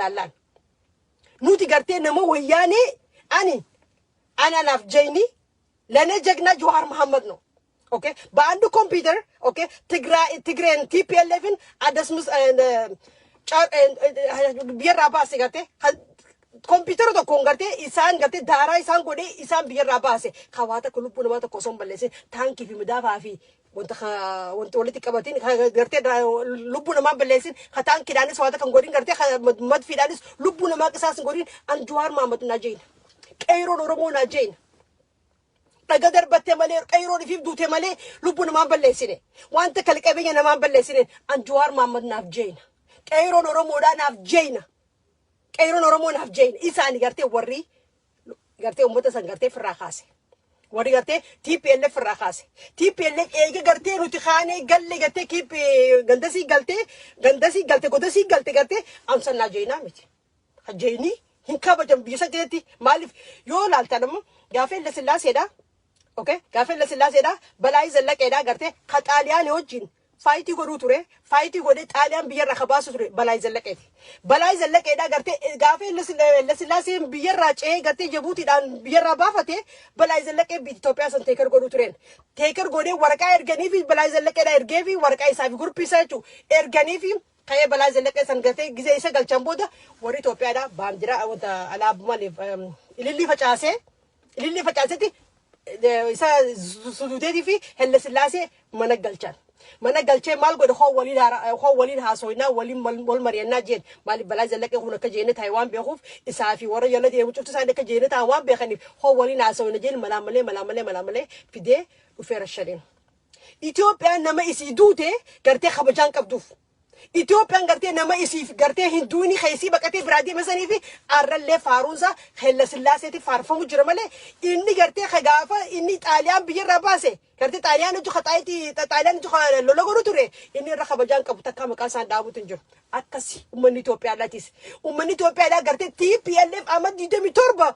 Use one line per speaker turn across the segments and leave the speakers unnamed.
laallaan. Nuti gartee nama Wayyaanee ani ani anaaf jayni ለእኔ ጀግና ጀዋር መሐመድ ነው። Okay፣ በአንዱ ኮምፒውተር okay ትግሬን TPLF ን አደስምስ biyyarraa baase, gartee kompiitara tokkoon gartee isaan gartee daaraa isaan godhee isaan biyyarraa baase. Kawaata takka lubbuu namaa tokko osoo hin balleessin, taankii fi midaafaa fi wanta wanta walitti qabatin gartee lubbuu namaa hin balleessin, ka taankiidhaanis waata kan godhin, gartee madfiidhaanis lubbuu namaa qisaas hin godhin. An Jawaar Mahammad naa jeena, qeeroon Oromoo naa jeena. Dhaga darbattee malee, qeeroon ifiif duute malee lubbuu namaa hin balleessine, wanta kal qabeenya namaa hin balleessine. An Jawaar Mahammad naaf jeena, qeeroon Oromoodhaa naaf jeena, qeeroon Oromoo naaf jeena. Isaani gartee warri gartee uummata san gartee firraa kaase, warri gartee TPLF irraa kaase. TPLF eega gartee nuti kaanee galle gartee kiip gandasii galtee, gandasii galte, godasii galte, gartee amsannaa jeenaa miti. Jeenii hin kabajan biyya san keessatti. Maaliif yoo laaltan ammoo gaafa Haile Sillaaseedha. Okay, gaafa Haile Sillaaseedha, Balaayii Zallaqeedha gartee ka Xaaliyaanii wajjin fight godhuu ture, fight godhee Xaaliyaan biyyarraa ka baasu ture Balaayii Zallaqeeti. Balaayii Zallaqeedha gartee gaafa Haile Sillaaseen biyyarraa ce'ee gartee Jabuutiidhaan biyyarraa baafate, Balaayii Zallaqee biyya Itoophiyaa san take over godhuu tureen. Take over godhee waraqaa erganii fi Balaayii Zallaqeedha ergee fi waraqaa isaa fi group isaa jechuudha erganii fi ka'ee Balaayii Zallaqee san gartee gizee isa galchan booda warri Itoophiyaadha baandiraa wanta alaabaa maaliif ilillii facaasee, ilillii facaasetti isa suduuteetii fi Haile Sillaasee mana galchan. Mana galchee maal godhe? Hoo waliin haasoynaa, waliin wal mari'annaa jeen. Maaliif Balaa Zallaqee kun akka jeene taa'e waan beekuuf, isaa fi warra jala deemu cufti isaanii akka jeene taa'e waan beekaniif, hoo waliin haasoyna jeen. Malaa malee, malaa malee, malaa malee fidee dhufee rashaniin. Itoophiyaan nama isii duute gartee kabajaan qabduuf. Itoophiyaan gartee nama isiif gartee hin duuni keessii baqatee biraa deeme sanii fi arrallee faaruunsa Haile Sillaaseeti faarfamu jira malee, inni gartee gaafa inni Xaaliyaan biyyarraa baase, gartee Xaaliyaan hojii xaayitii Xaaliyaan hojii lola godhu ture, inni irra kabajaan qabu takka maqaa isaan dhaabutu hin jiru. Akkasi uummanni Itoophiyaadhaatis. Uummanni Itoophiyaadhaa gartee TPLF amma 27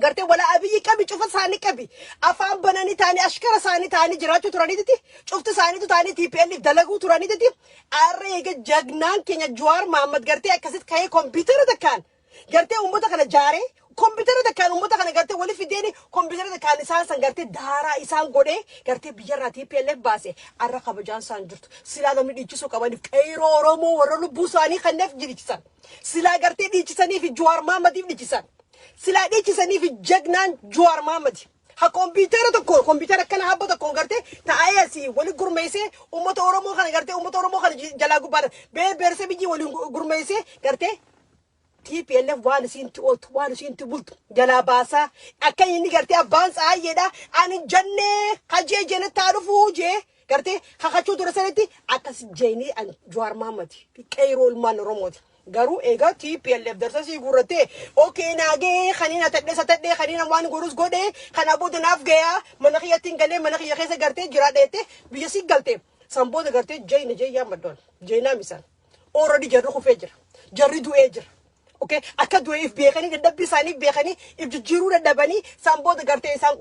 gartee wala Abiyyi qabi, cufa isaanii qabi, afaan bananii taanii ashkara isaanii taanii jiraachuu turaniititi, cufti isaaniitu taanii TPLF dalaguu turaniititi. Arra eega jagnaan keenya Jawaar Mahammad gartee akkasitti ka'ee kompiitara takkaan gartee uummata kana jaaree, kompiitara takkaan uummata kana gartee wali fideeni, kompiitara takkaan isaan san gartee daaraa isaan godhee gartee biyyarraa TPLF baase, arra kabajaan isaan jirtu. Silaa namni dhiichisuu qabaniif qeeroo Oromoo warra lubbuu isaanii kanneef dhiichisan. Silaa gartee dhiichisanii fi Jawaar Mahammadiif dhiichisan. Silaa dhiichisanii fi jagnaan Jawaar Mahammad ha kompiitara tokko, kompiitara akkana habba tokkoon gartee taa'ee asii wali gurmeessee uummata Oromoo kana gartee uummata Oromoo kana jalaa gubbaadha beerse biyyi waliin gurmeessee gartee TPLF waan isiinti ooltu, waan isiinti bultu jalaa baasaa akka inni gartee abbaan tsaayyeedha ani jannee hajee jenettaa dhufuu jee gartee kakachuu dura sanitti akkas jeenii Jawaar Mahammad qeeroo ilmaan Oromooti. Garuu egaa TPLF darsa sii guurrattee, okay, naagee kaniin atadhee satadhee kaniin waan godhus godhee, kana booda naaf gayaa, mana kiyyatti hin galee, mana kiyya keessa gartee jiraadha biyya sii galte. San booda gartee jeyna jee yaammaddoon jeenaa misaan. Already jarri kufee jira. Jarri du'ee jira. Okay, akka du'e if beekanii, dadhabbii isaanii beekanii if jijjiiruu dadhabanii, san booda gartee isaan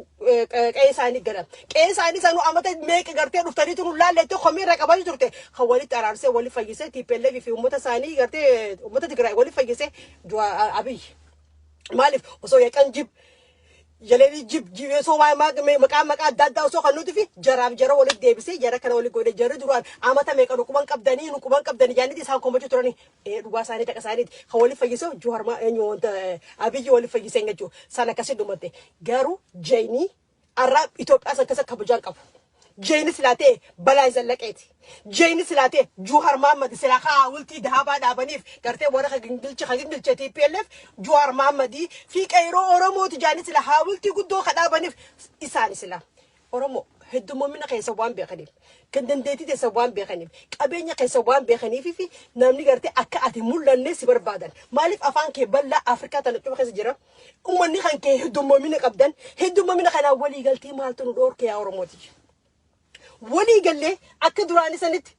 qe'ee isaanii galan. Qe'ee isaanii sanuu amata meeqa gartee dhuftanii tunu laalleetti komii irra qabanii turte. Kan walitti araarsee wali fayyisee TPLF fi uummata isaanii gartee uummata Tigraay wali fayyisee Abiy. Maaliif osoo የቀን ጅብ የሌሊት ጅብ ጅብ osoo maqaa maqaa adda addaa osoo kan nuti fi jaraaf jara walitti deebisee jara kana walitti godhe. Jarri duraan amata meeqa nu quban qabdanii, nu quban qabdanii jaaniti isaan komachuu turanii, dhugaa isaanii taqa isaaniiti kan walitti fayyisee Juhar eenyu wanta Abiyyi walitti fayyisee jechuudha. Sana akkasii dhumatte. Garuu jeenii arraa Itoophiyaa san keessa kabajaan qabu. Jeeni silaa ta'e Balaa Zallaqeeti. Jeeni silaa ta'e Juhar Mahammad. Silaa haawultii dahabaa dhaabaniif gartee warra ka gingilche, ka gingilche TPLF Juhar Mahammadii fi qeeroo Oromooti jaanii silaa haawultii guddoo ka dhaabaniif isaani. Silaa Oromoo heddummina keessa waan beekaniif, kan dandeettii keessa waan beekaniif, qabeenya keessa waan beekaniif fi namni gartee akka ati mul'anne si barbaadan. Maaliif afaan kee bal'aa Afrikaa tana cufa keessa jira. Uummanni kan kee heddummina qabdan, heddummina kanaan walii galtee maaltu nu dhoorke yaa Oromooti? Walii gallee akka duraanii sanitti